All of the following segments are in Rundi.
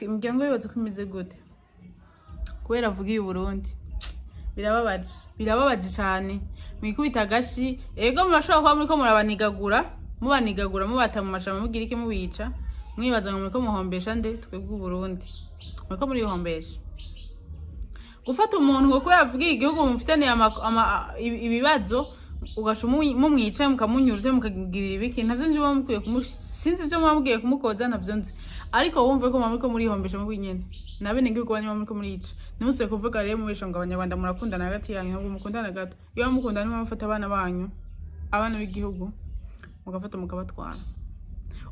Eske imiryango yibaza ko imeze gute kubera avugiye Uburundi? Birababaje, birababaje cyane. Mwikubita agashi. Ego, murashobora kuba muriko murabanigagura, mubanigagura, mubata mu mashamba, mugira iki, mubica, mwibaza ngo muriko muhombesha nde? Twebwe Uburundi muriko murihombesha. Gufata umuntu ngo kubera avugiye igihugu mufitaniye ibibazo, ugaca mumwica, mukamunyuruza, mukagirira ibiki, ntavyo nzi. Muba mukwiye sinzi ivyo muba mugiye kumukoza, ntavyo nzi, ariko wumve ko muba muriko murihombesha mubwo nyene nabene igihugu banyu muba muriko murica. Ntimusubire kuvuga rero mubesha ngo Abanyarwanda murakundana hagati yanyu. Ntabwo mukundana gato. Iyo mukundana, muba mufata abana banyu, abana b'igihugu, mugafata mukabatwara.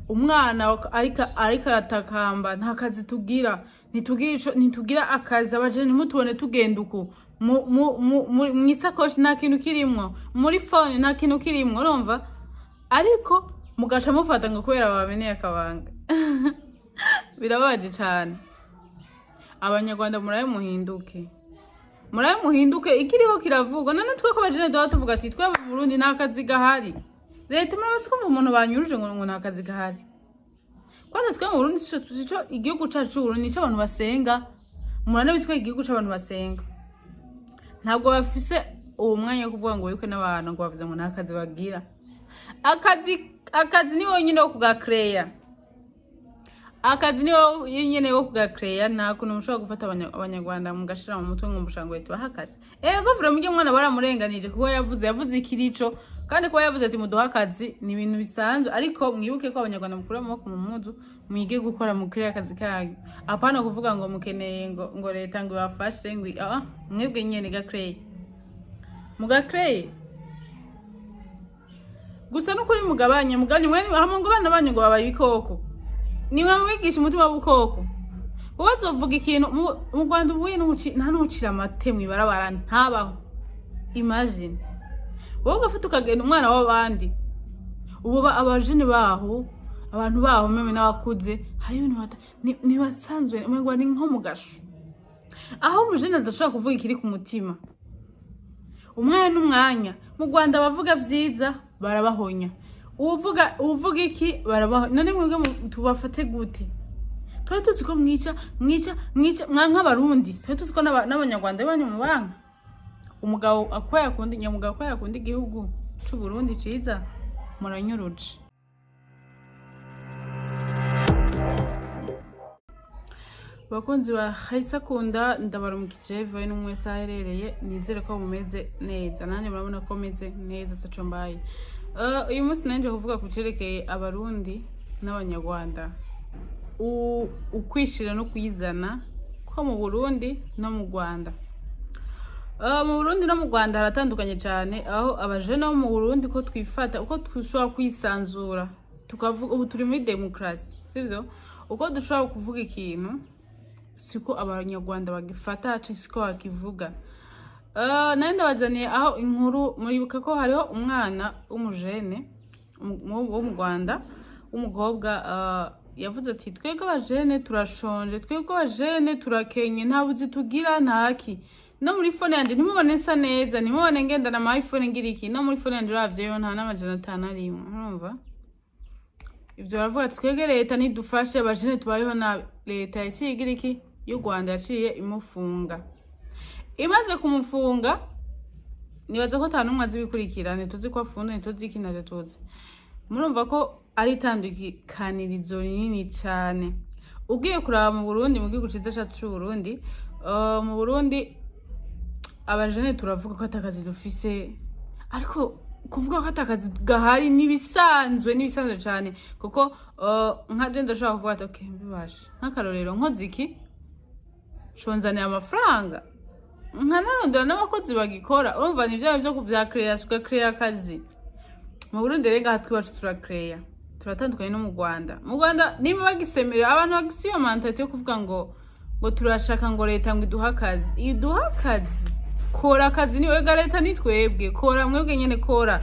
Umwana ariko aratakamba: "Nta kazi tugira, ntitugira ico, ntitugira akazi." Abajene, ntimutubone tugenda uku mw'isakoshi nta kintu kirimwo, muri phone nta kintu kirimwo, urumva? Ariko mugaca mufata ngo kubera babameneye akabanga. Birababaje cane. Abanyarwanda, murabe muhinduke, murabe muhinduke. Ikiriho kiravugwa. None twe ko abajene duhora tuvuga ati twe mu Burundi nta kazi gahari, leta, murabazi kumva umuntu banyuruje ngo nta kazi gahari? Kwanza twe mu Burundi, sico igihugu cacu c'Uburundi nico abantu basenga. Muranabizi ko igihugu c'abantu basenga ntabwo bafise uwo mwanya wo kuvuga ngo wikwe n'abantu ngo bavuze ngo nta kazi bagira. Akazi ni wonyine wo kugakereya. Akazi ni wenyine wo kugakereya. Nta kuntu mushobora gufata Abanyarwanda mugashira mu mutwe ngo mushaka ngo leta ibahe akazi. Ego, vure mujye mwana baramurenganije kuba yavuze ikirico, kandi kuba yavuze ati muduhe akazi ni ibintu bisanzwe. Ariko mwibuke ko Abanyarwanda mukura amaboko mu mpuzu, mwige gukora, mukire akazi kanyu, apana kuvuga ngo mukeneye ngo leta ngo ibafashe, ngo ah, mwebwe nyene gakreye, mugakreye gusa. Nukuri mugabanye, mugabanye mwe hamwe ngo abana banyu ngo babaye ibikoko. Nimwe mubigisha umutima w'ubukoko. Wowe azovuga ikintu mu Rwanda ubuye nta n'ucira amate mw'ibarabara, ntabaho. Imagine wowe ugafata ukagenda umwana w'abandi. Ubu abajene baho, abantu baho, même n'abakuze, hari ibintu ntibasanzwe, umengo ni nko mu gasho aho umujene adashobora kuvuga ikiri ku mutima umwanya n'umwanya. Mu Rwanda bavuga vyiza barabahonya, uwuvuga iki barabahonya. None mwebwe tubafate gute? Twari tuzi ko mwica, mwica, mwica, mwanka Abarundi. Twari tuzi ko n'Abanyarwanda banyu mubanka. Umugabo ako yakunda, nyamugabo ko yakunda igihugu c'Uburundi ciza, muranyuruje. Bakunzi ba Haisakunda, ndabaramukije bivaye n'umwe wese aho aherereye. Nizere ko mumeze neza, nanjye murabona ko meze neza, ataco mbaye. Uyu munsi nanje kuvuga ku cerekeye Abarundi n'Abanyarwanda, ukwishira no kwizana ko mu Burundi no mu Rwanda. Mu Burundi no mu Rwanda haratandukanye cyane, aho abajene bo mu Burundi ko twifata, uko dushobora kwisanzura tukavuga. Ubu turi muri demokarasi, sivyo? Uko dushobora kuvuga ikintu siko Abanyarwanda bagifata, canke siko bakivuga. Nari ndabazaniye aho inkuru. Muribuka ko hariho umwana w'umujene wo mu Rwanda w'umukobwa, yavuze ati twebwe abajene turashonje, twebwe abajene turakenye, nta buzi tugira, ntaki. No muri phone yanje ntimubone nsa neza, ntimubone ngendana ama iPhone, ngira iki, no muri phone yanje uravyeyo nta n'500 arimwe. Urumva ivyo? Baravuga ati twebwe leta nidufashe, abajene tubayeho nabi. Leta yaciye igira iki y'u Rwanda? Yaciye imufunga. Imaze kumufunga, nibaza ko ata n'umwe azi ibikurikira. Ntituzi ko afunze, ntituzi iki, ntacyo tuzi. Murumva ko ari itandukanirizo rinini cane. Ugiye kuraba mu Burundi, mu gihugu ciza cacu c'Uburundi, mu Burundi abajene turavuga ko atakazi dufise, ariko kuvuga ko atakazi gahari nibisanzwe, nibisanzwe cane, kuko nka je ndashobora kuvuga ati okay, mbibasha, nk'akarorero, nkoze iki conzanira amafaranga, nkanarondera n'abakozi bagikora. Urumva ni vya vyo vya création, ugakreya akazi. Mu Burundi rero ngaha twiwacu turakereya, turatandukanye no mu Rwanda. Mu Rwanda niba bagisemerera, abantu bagise iyo mentalité yo kuvuga ngo turashaka ngo leta ngo iduhe akazi, iduhe akazi. Kora akazi, ni wega leta, ni twebwe. Kora mwebwe nyene, kora,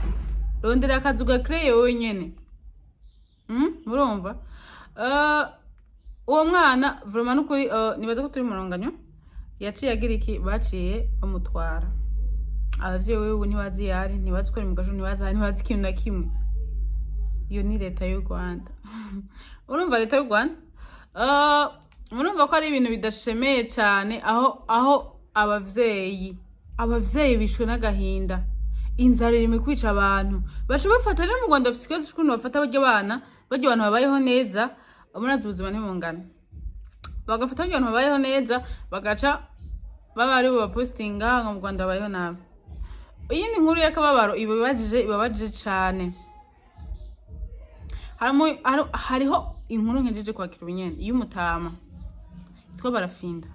rondera akazi ugakreye wowe nyene. Murumva? Uwo mwana vraiment nukuri, nibaza ko turi mu ronganyo, yaciye agira iki? Baciye bamutwara. Abavyeyi wewe ntibazi iyo ari, ntibazi ko ari mu gasho, ntibazi aho, ntibazi ikintu na kimwe. Iyo ni leta y'u Rwanda. Urumva leta y'u Rwanda. Murumva ko ari ibintu bidashemeye cyane, aho abavyeyi bishwe n'agahinda, inzara iri mu kwica abantu. Baca bafata rero mu Rwanda bafite ikibazo c'ukuntu bafata barya bana, barya abantu babayeho neza. Murazi ubuzima ntibungana. Bagafata barya abantu babayeho neza, bagaca baba aribo bapostinga ngo mu Rwanda babayeho nabi. Iyi ni inkuru y'akababaro ibabaje cane. Hariho inkuru nkejeje kwakira ubunyene y'umutama yitwa Barafinda.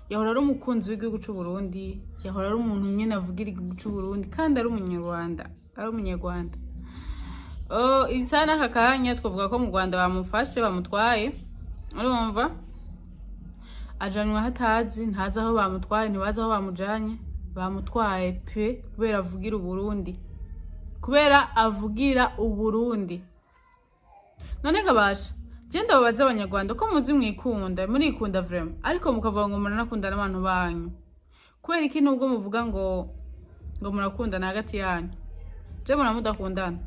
Yahora ari umukunzi w'igihugu c'u Burundi, yahora ari umuntu nyene avugira igihugu c'u Burundi, kandi ari umunyarwanda, ari umunyarwanda. Oh, isa n'aka kanya twavuga ko mu Rwanda bamufashe, bamutwaye. Urumva, ajanwa aho atazi, ntazi aho bamutwaye, ntibazi aho bamujanye. Bamutwaye pe kubera avugira Uburundi, kubera avugira Uburundi. None gabasha genda babaze Abanyarwanda ko muzi mwikunda, murikunda vraiment, ariko mukavuga ngo muranakunda n'abantu banyu. Kubera iki nubwo muvuga ngo murakundana hagati yanyu, je mura mudakundana?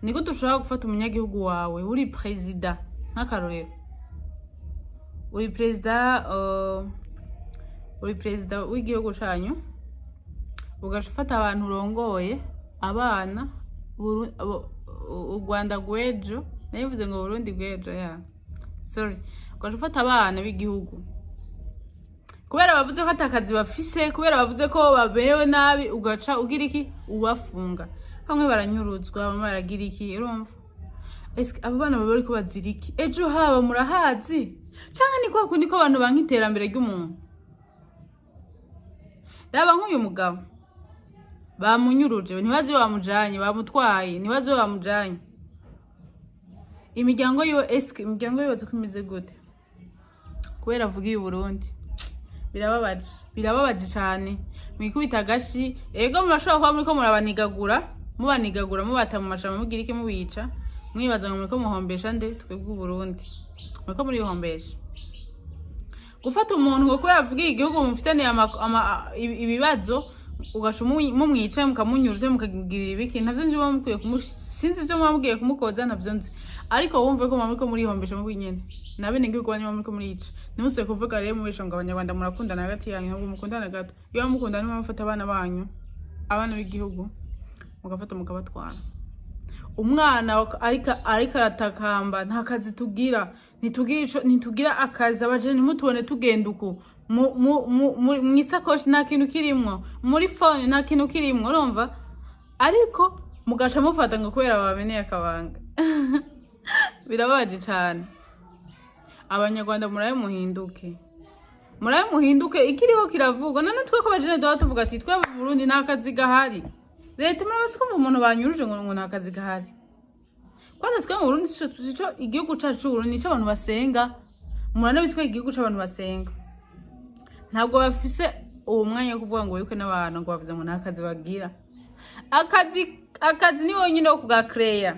Ni gute ushobora gufata umunyagihugu wawe, uri perezida, nk'akarorero uri perezida, uri perezida w'igihugu canyu, ugaca ufata abantu urongoye, abana u Rwanda rw'ejo, nabivuze ngo Burundi rw'ejo, ya sorry, ugaca ufata abana b'igihugu kubera bavuze ko atakazi bafise, kubera bavuze ko baberewe nabi, ugaca ugira iki? Ubafunga. Bamwe baranyuruzwa, bamwe baragira iki. Urumva, eske abo bana baba bariko bazira iki? Ejo habo murahazi? Canke ni kwa kundi ko abantu banka iterambere ry'umuntu? Raba nk'uyu mugabo bamunyuruje, ntibazi iyo bamujanye, bamutwaye, ntibazi iyo bamujanye. Imiryango yiwe, eske imiryango yiwe ko imeze gute kubera avugiye Uburundi? Birababaje, birababaje cane. Mwikubita agashi. Ego, murashobora kuba muriko murabanigagura, mubanigagura, mubata mu mashamba, mugira iki, mubica, mwibaza ngo muriko muhombesha nde? Twebwe Uburundi muriko murihombesha. Gufata umuntu ngo kubera avugiye igihugu mufitaniye ibibazo, ugaca mumwica, mukamunyuruza, mukagirira ibiki, ntavyo nzi. Muba mukwiye sinzi ivyo muba mugiye kumukoza, ntavyo nzi, ariko wumve ko muba muriko murihombesha mu nyene na bene igihugu banyu muba muriko murica. Ntimusubire kuvuga rero mubesha ngo Abanyarwanda murakundana hagati yanyu. Ntabwo mukundana gato. Iyo mukundana, muba mufata abana banyu, abana b'igihugu, mugafata mukabatwara. Umwana ariko aratakamba: "Nta kazi tugira, ntitugira ico, ntitugira akazi." Abajene ntimutubone tugenda uku, mw'isakoshi nta kintu kirimwo, muri phone nta kintu kirimwo. Urumva, ariko mugaca mufata ngo kubera babameneye akabanga. Birababaje cane. Abanyarwanda, murabe muhinduke, murabe muhinduke. Ikiriho kiravugwa. None twe ko abajene duhora tuvuga ati twe mu Burundi nta kazi gahari, leta, murabazi ko umuntu banyuruje ngo nta kazi gahari. Kwanza twe mu Burundi sico igihugu cacu c'Uburundi nico abantu basenga. Muranabizi ko igihugu c'abantu basenga. Ntabwo bafise uwo mwanya wo kuvuga ngo wibuke n'abantu ngo bavuze ngo nta kazi bagira. Akazi ni wonyine wo kugakereya,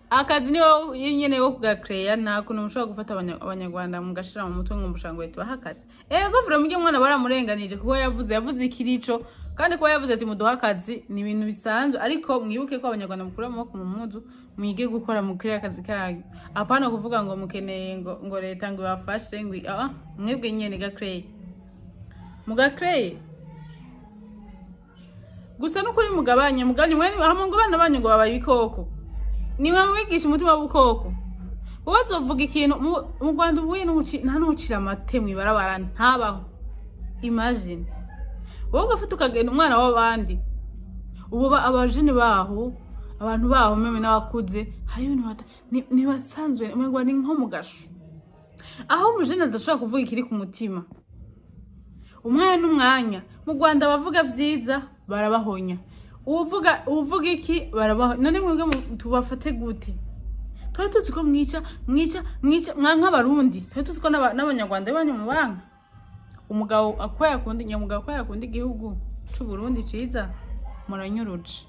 akazi ni wenyine wo kugakereya. Nta kuntu mushobora gufata Abanyarwanda mugashira mu mutwe ngo mushaka ngo leta ibahe akazi. Ego, vure mujye mwana baramurenganije kuko yavuze ikirico, kandi kuba yavuze ati muduhe akazi ni ibintu bisanzwe. Ariko mwibuke ko Abanyarwanda mukura amaboko mu mpuzu, mwige gukora, mukire akazi kanyu, apana kuvuga ngo mukeneye ngo leta ngo ibafashe, ngo ah, mwebwe nyene gakreye, mugakreye gusa. Nukuri mugabanye, mugabanye mwene hamwe ngo abana banyu ngo babaye ibikoko. Nimwe mubigisha umutima w'ubukoko, kuko bazovuga ikintu mu Rwanda ubuye nta n'ucira amate mw'ibarabara, ntabaho. Imagine wowe ugafata ukagenda umwana w'abandi. Ubu abajene baho, abantu baho, même n'abakuze, hari ibintu ntibasanzwe, umengo ni nko mu gasho, aho umujene adashobora kuvuga ikiri ku mutima umwanya n'umwanya. Mu Rwanda abavuga vyiza barabahonya, uwuvuga iki barabahonya. None mwebwe tubafate gute? Twari tuzi ko mwica, mwica, mwica, mwanka Abarundi. Twari tuzi ko n'Abanyarwanda banyu mubanka. Umugabo ako yakunda, nyamugabo ko yakunda igihugu c'Uburundi ciza, muranyuruje.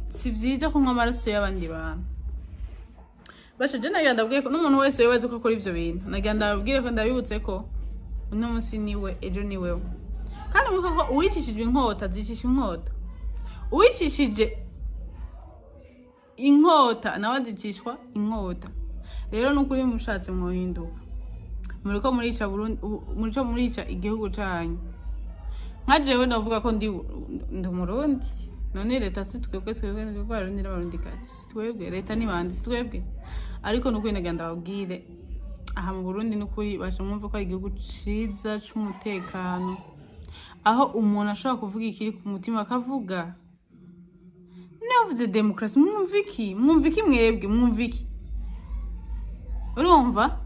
Si vyiza kunywa amaraso y'abandi bantu. Basha, je nagira ndabwiye ko n'umuntu wese yobazi ko akora ivyo bintu, nagira ndababwire ko ndabibutse ko uno munsi niwe, ejo ni wewe. Kandi mwibuke ko uwicishijwe inkota zicisha inkota, uwicishije inkota nawe azicishwa inkota. Rero nukuri mushatse mwohinduka. Muriko murica Burundi, muriko murica igihugu canyu. Nka jewe ndavuga ko ndi Umurundi. None leta si twebwe? Twebwe twebwe Abarundi n'Abarundikazi, si twebwe leta? Ni bande? Si twebwe? Ariko nukuri nagira ndababwire, aha mu Burundi nukuri basha mwumva ko ari igihugu ciza c'umutekano, aho umuntu ashobora kuvuga ikiri ku mutima akavuga. Navuze demokarasi, mwumva iki? Mwumva iki mwebwe? Mwumva iki? Urumva,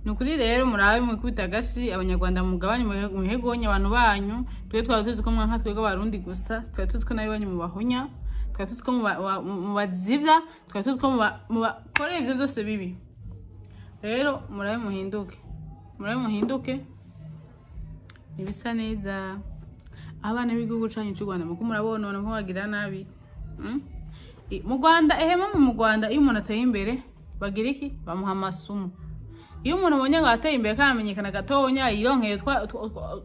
ni ukuri rero murabe mwikubita agashi. Abanyarwanda, mugabanye, muhegonye abantu banyu. Twe twaba tuzi ko mwanka twebwe Abarundi gusa, twari tuzi ko nawe banyu mubahonya, twari tuzi ko mubazivya, twari tuzi ko mubakorera ivyo vyose bibi. Rero murabe muhinduke, murabe muhinduke, ibisa neza. Abana b'igihugu canyu c'u Rwanda muko murabonona, muko bagira nabi. Mu Rwanda, ehema, mu Rwanda iyo umuntu ateye imbere bagira iki? Bamuha amasumu. Iyo umuntu abonye ngo ateye imbere kandi amenyekana gatonya, yironkeye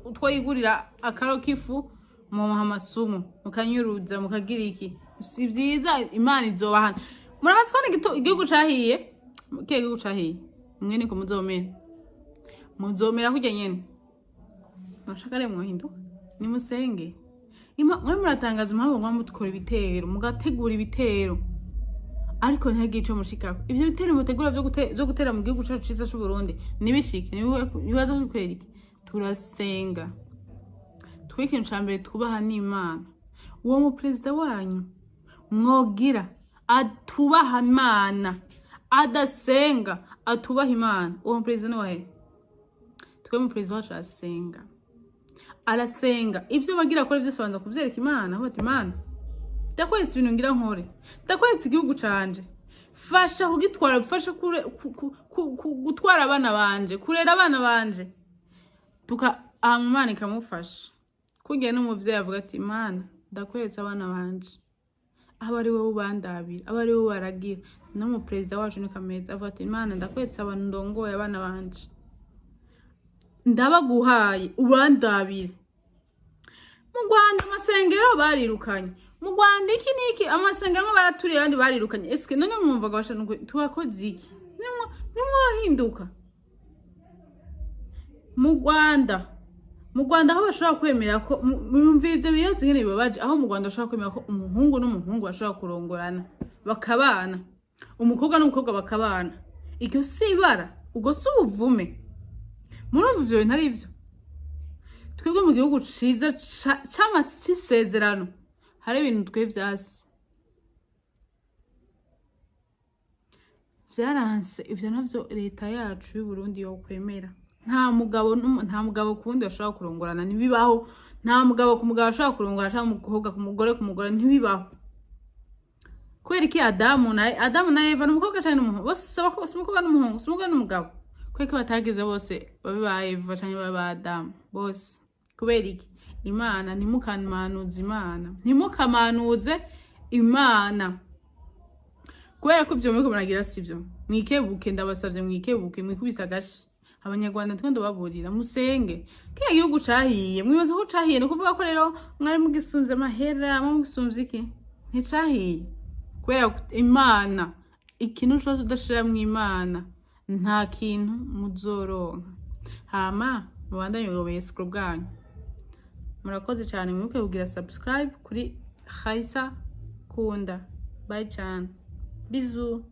utwo yigurira akaro k'ifu, mumuha amasumu, mukanyuruza, mukagira iki. Si vyiza, Imana izobahana. Muramaze kubona igihugu cahiye? Kiya gihugu cahiye, mwe niko muzomera, muzomera kurya nyene. Murashaka rero mwohinduka, nimusenge. Mwe muratangaza impamvu muba mukora ibitero, mugategura ibitero, ariko ntihagire ico mushikako. Ivyo bitero mutegura vyo gutera mu gihugu cacu ciza c'Uburundi nibishike. Nibaza kubera iki? Turasenga. Twe ikintu ca mbere twubaha ni Imana. Uwo muperezida wanyu mwogira atubaha Imana, adasenga, atubaha Imana, uwo muperezida ni wahe? Twe muperezida wacu arasenga, arasenga. Ivyo bagira akora vyose banza kuvyereka Imana, aho bati: "Imana, ndakweretse ibintu ngira nkore, ndakweretse igihugu canje, fasha kugitwara, fasha gutwara abana banje, kurera abana banje." Tuka hama Imana ikamufasha. Kugira n'umuvyeyi avuga ati: "Imana, ndakweretse abana banje, aba ari wowe ubandabira, aba ari wowe ubaragira." N'umuperezida wacu ni kameza, avuga ati: "Imana, ndakweretse abantu ndongoye, abana banje ndabaguhaye, ubandabire." Mu Rwanda amasengero barirukanye, mu Rwanda iki n'iki, amasengero amwe baraturiye, ayandi barirukanye. Eske none mwumvaga bashanukwe tubakoze iki? Nimwohinduka. Mu Rwanda aho bashobora kwemera ko mwumvira ivyo bibazo ingene bibabaje, aho mu Rwanda bashobora kwemera ko umuhungu n'umuhungu bashobora kurongorana bakabana, umukobwa n'umukobwa bakabana, iryo si ibara? Ubwo si ubuvume? Murumva ivyo bintu ari vyo? Twebwe mu gihugu ciza c'isezerano hari ibintu twe vyasi vyaranse. Ivyo navyo leta yacu y'Uburundi yokwemera. Nta mugabo ku wundi bashobora kurongorana, ntibibaho. Nta mugabo ku mugabo ashobora kurongora, canke umukobwa ku mugore ku mugore, ntibibaho. Kubera iki? Adamu na Eva ni umukobwa canke n'umuhungu? Bose si umukobwa n'umuhungu, si umugore n'umugabo? Kubera ko batageze bose babe ba Eva canke babe ba Adamu bose? Kubera iki? Imana, ntimukamanuze Imana, ntimukamanuze Imana, kubera ko ivyo muriko muragira sivyo. Mwikebuke, ndabasavye, mwikebuke, mwikubise agashi. Abanyarwanda twe ndababurira, musenge. Kiriya gihugu cahiye, mwibaza ko cahiye ni ukuvuga ko rero mwari mugisumvye amahera, mwari mugisumvye iki? Nticahiye kubera Imana. Ikintu cose udashiramwo Imana, nta kintu muzoronka. Hama mubandanye ubuyescroc bwanyu. Murakoze cyane, mwibuke kugira subscribe kuri Khaisa Kunda. Bye cyane, bisous.